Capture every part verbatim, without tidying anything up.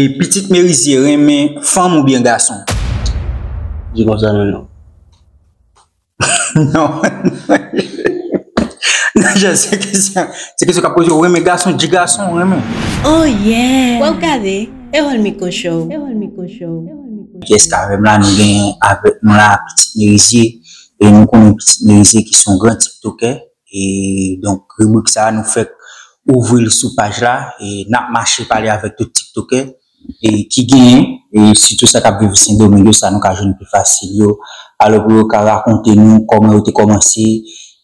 E pitit Merizye renmen fanm oubyen gason? Di konsa menm non. Non. Non, jan se kesyon, se kesyon k ap poze, ou renmen gason, di gason, ou renmen. Oh yeah! Wè w gade, Erol Miko Show. Erol Miko Show. Kiyès k avè m la? Nou gen avèk nou la Pitit Merizye. E nou konnen Pitit Merizye ki se yon gran tiktokè. E donk, ribrik sa a, nou fèk ouvri l sou paj la. E n ap mache pale avèk tout tiktokè e ki genyen, e sitou sa k ap viv Sendomeng yo, sa nou ka jwenn pi fasil yo. Alò, pou yo ka rakonte nou kòman yo te kòmanse,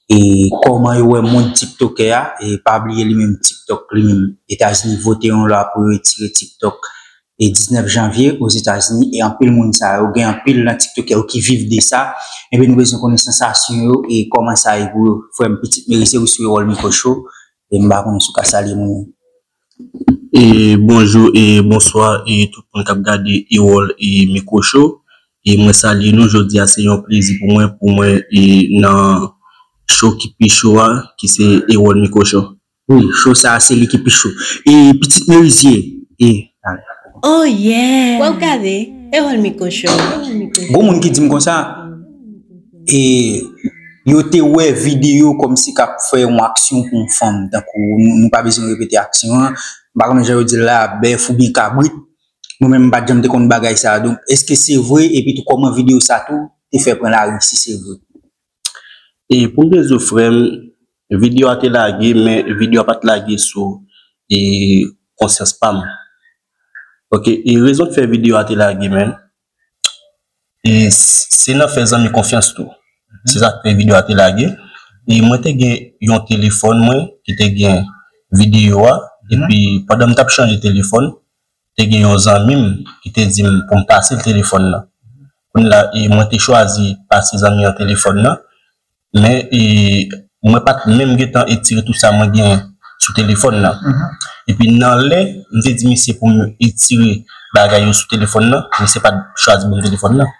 e kòman yo wè mond tiktokè a, e pa bliye li menm TikTok, li menm, Etazini vote yon lwa pou yo retire TikTok, e diznèf janvye Ozetazini, e anpil moun sa yo, gen anpil nan tiktokè yo ki viv de sa. Enben, nou bezwen konnen sansasyon yo, e kòman sa ye pou yo. Frè m, Pitit Merizye, ou sou Erol Miko Show, e m pa konnen si w ka salye moun. E bonjou e bonswa e tout moun k ap gade Erol e Miko Show. E mwen salye nou, jodi a se yon plezi pou mwen, pou mwen e nan show ki pi cho a, ki se Erol Miko Show. Wi, show sa a se li ki pi cho. E Pitit Merizye, e. Oh yeah! Wè w gade, Erol Miko Show. Gon moun ki di m konsa, e yo te wè videyo kòmsi k ap fè yon aksyon pou yon fanm. Tankou nou, nou pa bezwen repete aksyon an. M pa konnen jan yo di l la, bèf oubyen kabrit. Mwen menm, m pa t janm te konn bagay sa a. Donk, èske se vre? Epi tou, kòman videyo sa tou te fè pran lari, si se vre? E pou m te di w, frè m, videyo a te lage, men videyo a pa t lage sou e konsyans pa m. Ok, e rezon k fè videyo a te lage, men, e se nan fè zanmi konfyans tou. Se sa k fè videyo a te lage. E mwen te gen yon telefòn mwen ki te gen videyo a. Epi pandan m t ap chanje telefòn, te gen yon zanmi m ki te di m pou m pase l telefòn nan. Kounye la, e mwen te chwazi pase zanmi an telefòn nan. Men e mwen pa t menm gentan etire tout sa mwen genyen sou telefòn nan. Epi nan lè m te di misye pou m etire bagay yo sou telefòn nan, misye pa t chwazi ban m telefòn nan.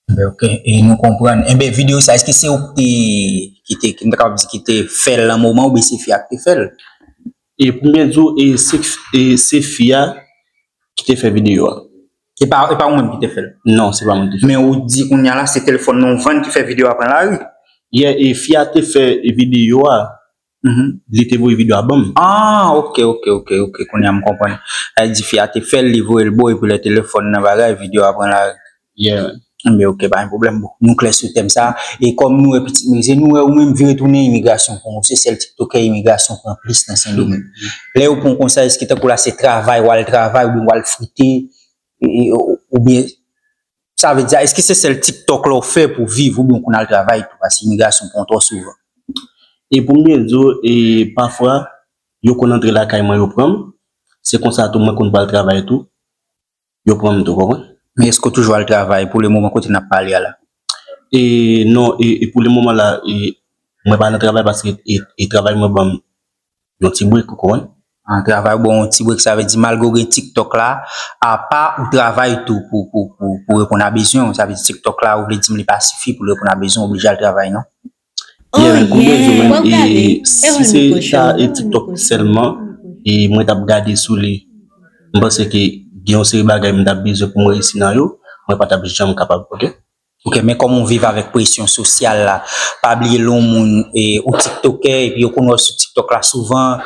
Enben, ok, e nou konprann. Enben, videyo sa, èske se ou ki te, ki te, ki nou ta kapab di ki te fè l nan moman oubyen se fi a ki te fè l? E pou m byen di w, e se, e se fi a ki te fè videyo a. E pa, e pa ou menm ki te fè l? Non, se pa mwen ki te fè l. Men ou di kounye a la, se telefòn nan w vann ki fè videyo a pran lari? Yeah, e fi a te fè videyo a, li te voye videyo a ban m. Ah, ok, ok, ok, ok, kounye a m konprann. Sa vle di fi a te fè l, li voye l ba w, epi lè telefòn nan bagay, videyo a pran lari. Yeah. Enben, ok, pa gen pwoblèm. Bon, nou klè sou tèm sa. E kòm nou wè Pitit Merizye, nou wè ou menm vire tounen imigrasyon pran w. Se sèl tiktokè imigrasyon pran plis nan Sendomeng. Lè yo pran w konsa, èske tankou la se travay, w al travay, oubyen w al frite, e, e, ou- oubyen, sa vle di, èske se sèl TikTok la w fè pou viv, oubyen w konn al travay tou, paske imigrasyon pran w twò souvan? E pou m byen di w, e pafwa, yo konn antre lakay mwen, yo pran m. Se konsa tou mwen konn pral travay tou. Yo pran m tou, konprann? Men èske w toujou al travay pou le moman kote n ap pale a la? E non, e, e pou le moman la, e, mwen pa nan travay paske e, e travay mwen ban m yon ti brek, ou konprann? An travay ou ba w yon ti brek, sa vle di malgre w gen TikTok la, apa ou travay tou pou, pou, pou, pou reponn a bezwen w. Sa vle di TikTok la, ou vle di m li pa sifi pou l reponn a bezwen w, oblije al travay, non? Yeah, men pou byen di w, men, e si se ta e TikTok sèlman, e mwen t ap gade sou li, m panse ke gen yon seri bagay m t ap bezwen pou m reyisi nan yo, mwen pa t ap janm kapab, ok? Ok, men kòman w viv avèk presyon sosyal la? Pa bliye lè yon moun, e, ou tiktokè, epi yo konn wè w sou TikTok la souvan,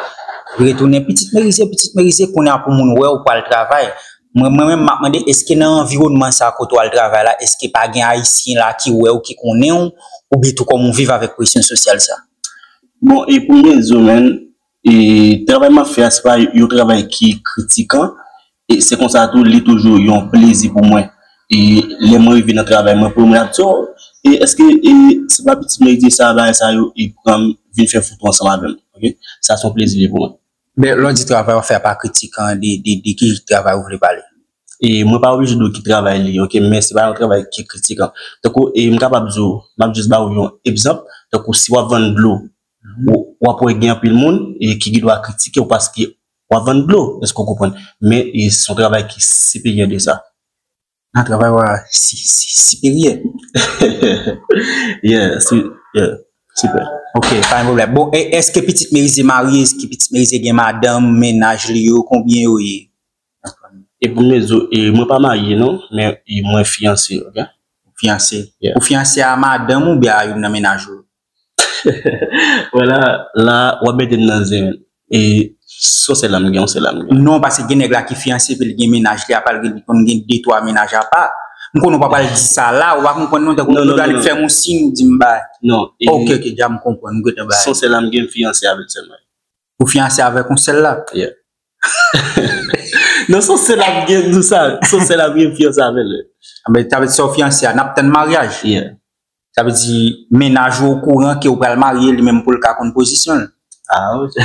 retounen Pitit Merizye, Pitit Merizye, kounye a pou moun wè w pral travay. Mwen, mwen menm, m ap mande, èske nan anviwònman sa kote w al travay la, èske pa gen Ayisyen la ki wè w, ki konnen w, oubyen tou kòman w viv avèk presyon sosyal sa? Bon, e pou m byen di w, men, e travay m ap fè a, se pa yon travay ki kritikan, e se konsa tou, li toujou yon plezi pou mwen. E lè mwen rive nan travay mwen, pou mwen ap di, oh, e èske e se pa Pitit Merizye sa, bagay sa yo, e pran m vin fè foto ansanm avè m, ok? Sa se yon plezi li pou mwen. Ben, lè w di travay w ap fè a pa kritikan, de, de, de ki travay ou vle pale? E mwen pa oblije di w ki travay li, ok, men se pa yon travay ki kritikan. Tankou, e m kapab di w, m ap jis ba w yon egzanp, tankou si w ap vann dlo, ou, w ap wè gen anpil moun e ki gen dwa kritike w paske w ap vann dlo, èske w konprann? Men e se yon travay ki siperyè de sa. Nan travay w a si, si, siperyè. Yeah, si, yeah, sipè. Ok, pa gen pwoblèm. Bon, e, èske Pitit Merizye marye? Èske Pitit Merizye gen madanm, mennaj li yo, konbyen yo ye? E pou m di w, e mwen pa marye non, men e mwen fiyanse, ok? Fiyanse. Yeah. Ou fiyanse a madanm ou byen a youn nan mennaj ou? Wè la, la, w ap mete m nan zen. E se yon sèl la m gen, yon sèl la m gen. Non, paske gen nèg la ki fiyanse epi l gen mennaj li apa, li konn gen de twa mennaj apa. M konnen w pa pral di sa la, ou pa konprann non, tankou ou dwe fè m yon siy ou di m bay. Non, e Ok, ok, dja m konprann, m gentan bay. Se yon sèl la m gen, m fiyanse avè l sèlman. Ou fiyanse avèk yon sèl la? Yeah. Non, se yon sèl la m gen, nou sa, se yon sèl la m gen, m fiyanse avè l. Anben, sa vle di sa w fiyanse a, n ap tann maryaj? Yeah. Sa vle di mennaj ou okouran ke ou pral marye, li menm pou l ka konn pozisyon l. Ah, ok.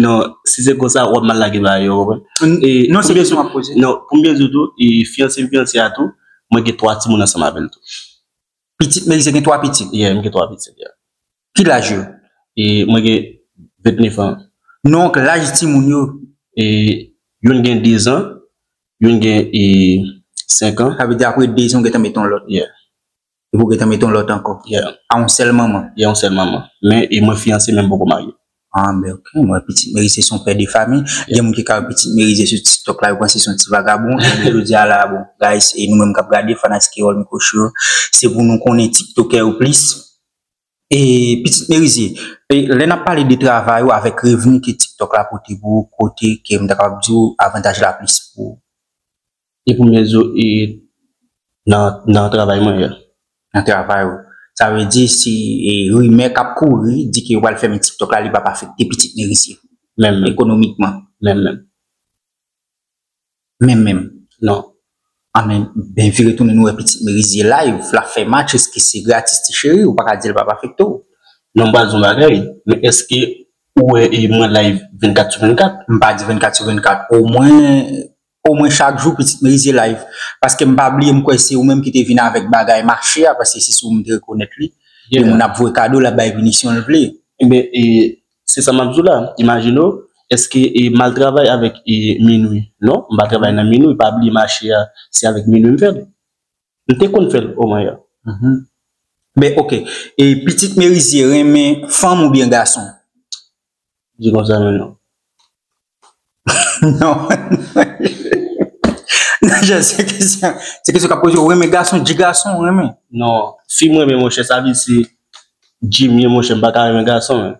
Non, si se konsa, w ap mal lage bagay yo, w konprann? E Non, se kesyon m ap poze. Non, pou m byen di w tou, e fiyanse m fiyanse a tou, mwen gen twa timoun ansanm avè l tou. Pitit Merize gen twa pitit? Yeah, m gen twa pitit, yeah. Ki laj yo? E mwen gen vennèf an. Non, laj timoun yo? E youn gen de zan, youn gen e senk an. Sa vle di apre de zan ou gentan met yon lòt? Yeah. Epi ou gentan met yon lòt ankò? Yeah. A yon sèl manman? Yeah, yon sèl manman. Men e mwen fiyanse, men m poko marye. Ah, ben ok. Mwen, Pitit Merize se yon pè de fanmi. Gen moun ki ka wè Pitit Merize sou TikTok la, yo panse se yon ti vagabon. Ebyen, jodi a la, bon, guys, e nou menm k ap gade, fanatik Kreyòl Miko Show, se pou nou konnen tiktokè yo plis. E Pitit Merize, e lè n ap pale de travay ou avèk revni ke TikTok la pote pou ou, kote ke m ta kapab di w avantaj la plis pou ou? E pou m di w, e nan, nan travay mwen, yeah. Nan travay ou. Sa vle di si e rimè k ap kouri di ke yo pral fèmen TikTok la, li p ap afekte Pitit Merize? Menm, menm. Ekonomikman? Menm, menm. Menm, menm. Non. Anben, ben vire tounen nou wè Pitit Merize live, l ap fè match, èske se gratis ti cheri? Ou pa ka di l p ap afekte w. Non, m pral di w yon bagay, men èske ou wè e mwen live vennkat sou vennkat? M pa di vennkat sou vennkat. Omwen, omwen chak jou Pitit Merize live. Paske m pa bliye, m kwè se ou menm ki te vin avèk bagay mache a, paske se sou ou m te rekonèt li. Yeah. Gen moun ap voye kado, l ap bay pinisyon l vle. Ebyen, e, se sa m ap di w la. Imajine w, èske e, m al travay avèk e, minwi? Non, m pa travay nan minwi, pa bliye mache a, se avèk minwi m fè l. M te konn fè l omwen yè. Mhm. Ben, ok. E Pitit Merize renmen fanm oubyen gason? Di konsa menm non. Non. Non, Jan, se kesyon, se kesyon k ap poze, ou renmen gason, di gason ou renmen? Non, fi m renmen, monchè, sa vle di se Jimmy, monchè, m pa ka renmen gason, men.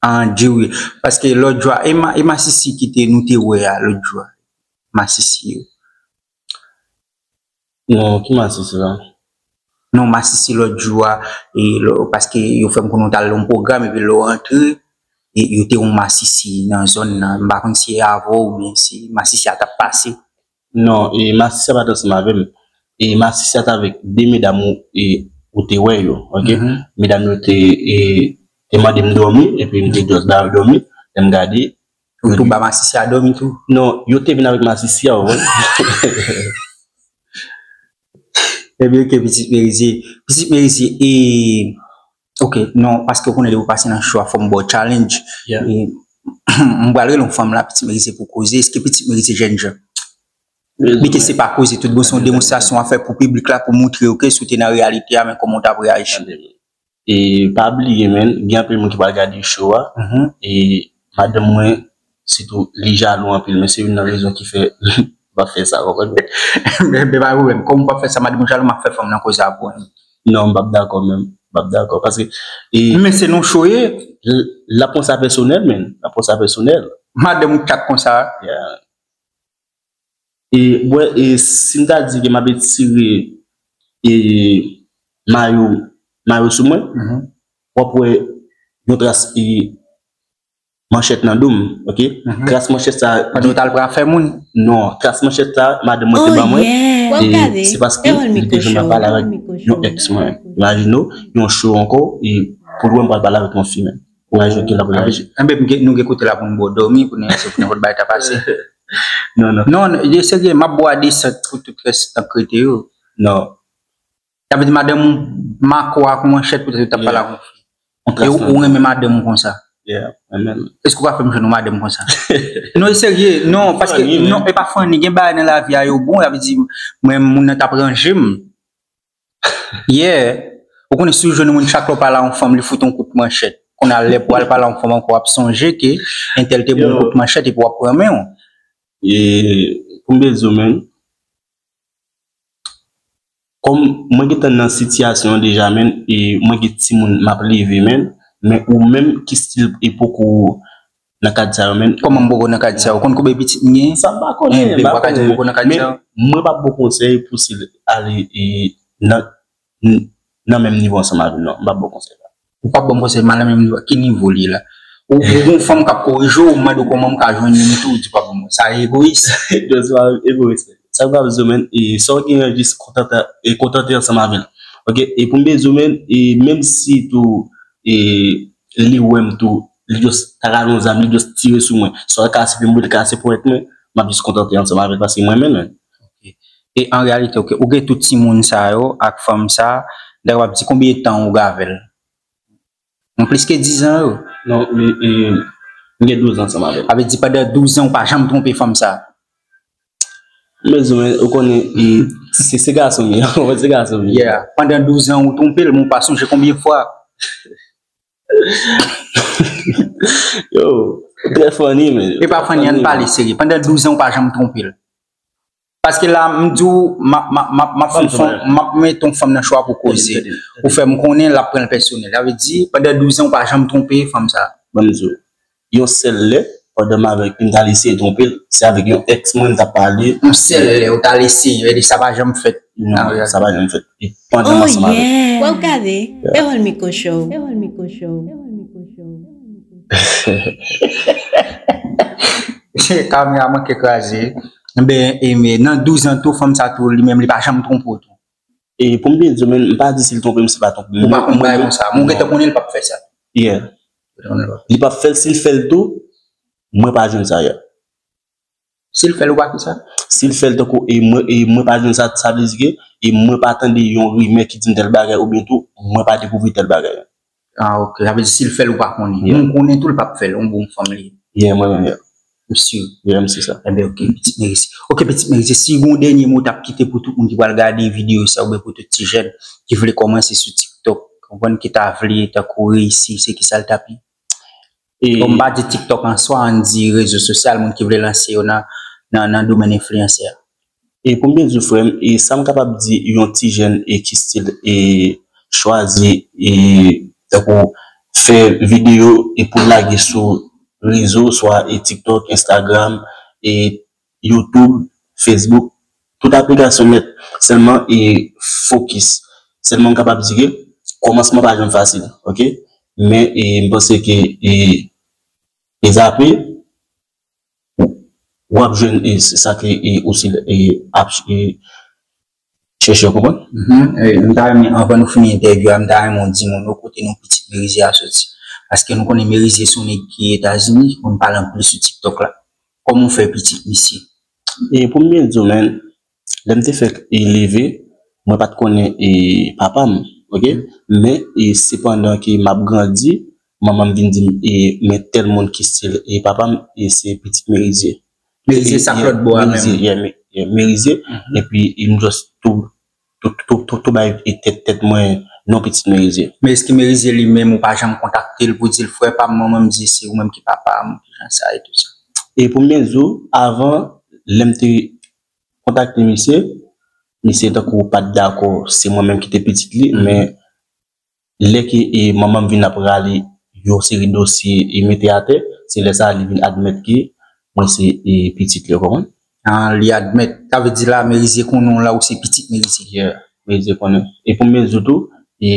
Ah, Jimmy. Paske lòt jou a, e ma-, e masisi ki te, nou te wè a lòt jou a. Masisi yo. Non, ki masisi la? Non, masisi lòt jou a, e lò, paske yo fè m konnen w t al yon pwogram, epi lè w rantre, e yo te yon masisi nan zòn nan. M pa konn si e avè w oubyen si masisi a t ap pase. Non, e masisi a pa t ansanm avè m. E masisi a t avèk de medam ou, e, ou te wè yo, ok? Mhm. Medam yo te, e, te mande m dòmi, epi m te just ba yo dòmi. Lè m gade, Ou tou ba masisi a dòmi tou? Non, yo te vin avèk masisi a, ou konprann? Ebyen, ok, Pitit Merize. Pitit Merize, e, ok, non, paske ou konnen depi ou pase nan show a, fò m ba w challenge. Yeah. E, m pral rele yon fanm la, Pitit Merize pou koze. Èske Pitit Merize jènjan? Bike se pa koze tout bon, se yon demonstrasyon w ap fè pou piblik la, pou montre yo ke si w te nan reyalite a, men kòman w t ap reyaji. E pa bliye, menn, gen anpil moun ki pral gade show a. Mhm. E madanm mwen, sitou, li jalou anpil, men se youn nan rezon ki fè m pa fè sa, konprann? Men, men pa gen pwoblèm. Kòm ou p ap fè sa, madanm ou jalou, m ap fè fanm nan koze a pou ou. Non, m p ap dakò menm. M p ap dakò. Paske, e, men se nan show ye. L-, l ap pran sa pèsonèl, menn. L ap pran sa pèsonèl. Madanm ou tchak konsa. Yeah. E, bwè, e, si m ta di ke m ap etire, e, mayo, mayo sou mwen, mhm, w ap wè yon tras, e, manchèt nan do m, ok? Mhm. Tras manchèt sa. Pandan w t al pran afè moun? Non, tras manchèt sa, madanm mwen te ban mwen. Oh, yeah. E se paske m te janm ap pale avèk yon èks mwen. Imajine w, yon show ankò, e pou lwen m pral pale avèk yon fi menm. Imajine w ki l ap reyaji. Enben, nou gen kote la pou n ba w dòmi, pou nenpòt bagay ta pase. Non, non. Non, non, e serye, m ap ba w a desant pou tout rès tan k rete yo. Non. Sa vle di madanm ou make w ak yon manchèt poutèt ou t ap pale ak yon fi. E ou, ou renmen madanm ou konsa? Yeah, mwen menm. Èske ou ka fè m jwenn yon madanm konsa? Non, e serye, non, paske, non, e pa funny, gen bagay nan lavi a yo bon, sa vle di, mwen, moun nan t ap ranje m. Yeah. Ou konnen si w jwenn yon moun chak lè w pale a yon fanm, li fout yon kout manchèt. Kounye a lè pou w al pale a yon fanm ankò, w ap sonje ke entèl te ba w yon kout manchèt epi w ap pran men w. E, pou m bezwen, men, kòm mwen gentan nan sitiyasyon an deja, men, e mwen gen timoun m ap leve, men, men ou menm ki still e poko nan kad sa yo, men. Kòman m poko nan kad sa yo? Ou konn konbyen pitit m gen? Sa m pa konnen, m pa konnen. Men mwen p ap bon konsèy pou still ale, e, nan, nan menm nivo ansanm avè l, non. M p ap bon konsèy la. Ou p ap ban m konsèy, m al nan menm nivo. Ki nivo li ye la? Ou, ou gon fanm k ap korije w, ou mande w kòman m ka jwenn youn tou, ou di w p ap ban m konsèy. Sa egoyis. Sa egoyis. Sa m ka bezwen, men, e sa w gen an jis kontante, e kontante ansanm avè l. Ok, e pou m bezwen, men, e menm si tou, e li wè m tou, li just ta rale yon zam, li just tire sou mwen. Sa w kase pou m, li kase ponyèt mwen, m ap jis kontante ansanm avè l paske mwen menm, men. Ok. E an reyalite, ok, ou gen tout timoun sa yo ak fanm sa, m ta kapab di konbyen tan ou gen avè l? Mwen plis ke dizan yo. Non, li, li, m gen douz an ansanm avè l. Sa vle di pandan douz an ou pa janm twonpe fanm sa? Men, men, ou konnen, e, se, se gason m ye, se gason m ye. Yeah. Pandan douz an ou twonpe l, men ou pa sonje konbyen fwa. Yo, trè funny, men. E pa funny, ann pale serye. Pandan douz an ou pa janm twonpe l. Paske la, m di w, m ap, m ap, m ap, m ap fè yon fon, m ap mete yon fanm nan cho a pou koze. Pou fè m konnen l ap pran l pèsonèl. Sa vle di, pandan douz an, ou pa janm twonpe fanm sa. Ban m di w, yon sèl lè, pandan m avèk li, m t al eseye twonpe l, se avèk yon ex mwen m t ap pale. Yon sèl lè, ou t al eseye, e sa pa janm fèt. Non, sa pa janm fèt. E pandan m ansanm avèk li. W ap gade, Erol Miko Show. Erol Miko Show. Kamera manke kraze. Enben, e, men, nan douz an tou, fanm sa tou, li menm, li pa janm twonpe w tou. E pou m byen di w, men, m pa di si l twonpe m, si l pa twonpe m. Ou pa konn bagay konsa. Men w gentan konnen l p ap fè sa. Yeah. Li p ap fè l, si l fè l tou, mwen pa jwenn sa, yeah. Si l fè l, ou pa fè sa? Si l fè l tankou, e mwen, e mwen pa jwenn sa, sa vle di ke, e mwen pa tande yon rimè ki di m tèl bagay, oubyen tou, mwen pa dekouvri tèl bagay. Ah, ok. Sa vle di, si l fè l, ou pa konnen. Yeah. Mwen konnen tou, l p ap fè l. Yon bon fanm li ye. Yeah, mwen menm, yeah. Ou si? Yeah, m si sa. Enben, ok, Pitit Merize. Ok, Pitit Merize, si gon dènye mo w t ap kite pou tout moun ki pral gade videyo sa, oubyen pou tout ti jèn ki vle kòmanse sou TikTok, konprann ki ta vle tankou reyisi, se ki sa l t ap ye? E bon, m pa di TikTok an swa, ann di rezo sosyal, moun ki vle lanse yo nan, nan, nan domèn enfliyansè a. E pou m byen di w, frè m, e sa m kapab di yon ti jèn e ki still e chwazi e tankou fè videyo e pou lage sou rezo, swa e TikTok, Instagram, e YouTube, Facebook, tout aplikasyon nèt, sèlman e fokis. Sèlman m kapab di ke kòmansman pa janm fasil, ok? Men e m panse ke e, e apre, w ap jwenn e sa ke e osi e ap e chèche, w konprann? Mhm. E, m ta renmen, anvan nou fini entèvyou a, m ta renmen w di moun yo kote non Pitit Merize a soti. Paske nou konnen Merize se yon nèg ki Etazini, ki konn pale anpil sou TikTok la. Kòman w fè pitit misye? E pou m byen di w, men, lè m te fèk e leve, mwen pa t konnen e papa m, ok? Men e sepandan ke m ap grandi, manman m vin di m, e, men tèl moun ki still e papa m, e se Pitit Merize. Merize sa k lòt bò a menm? Merize, yeah, Me-, yeah, Merize, epi e m just tou, tou, tou, tou, tou bay e tèt, tèt mwen non Pitit Merize. Men èske Merize li menm ou pa janm kontakte l pou di l, "Frè pa m, manman m di se ou menm ki papa m," jan sa e tou sa? E pou m byen di w, avan, lè m te kontakte misye, misye tankou pa t dakò se mwen menm ki te pitit li, men lè ke e manman m vin ap rale yon seri dosye e mete atè, se lè sa a li vin admèt ke mwen se e pitit li, w konprann? Ah, li admèt. Sa vle di la, Merize konnen w la, ou se pitit Merize. Yeah, Merize konnen. E pou m byen di w tou, e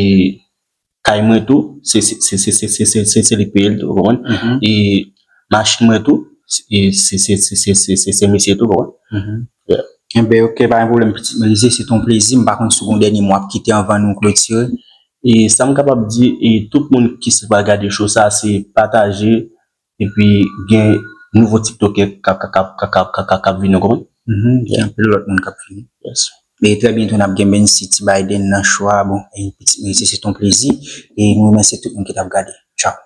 kay mwen tou, se, se li k peye l tou, w konprann? E machin mwen tou, e se, se, se misye tou, w konprann? Yeah. Enben, ok, pa gen pwoblèm, Pitit Merize, se t on plezi. M pa konn si w gon dènye mo w ap kite anvan nou klotire. E sa m kapab di, e tout moun ki still pral gade show sa, se pataje, epi gen nouvo tiktokè k ap, k ap, k ap, k ap, k ap, k ap, k ap vini, w konprann? Mhm, gen anpil lòt moun k ap vini. Yes. E trè byento, n ap gen Mensi, Ti Biden nan show a. Bon, e Pitit Merize, se t on plezi. E nou remèsye tout moun ki t ap gade. Tchao.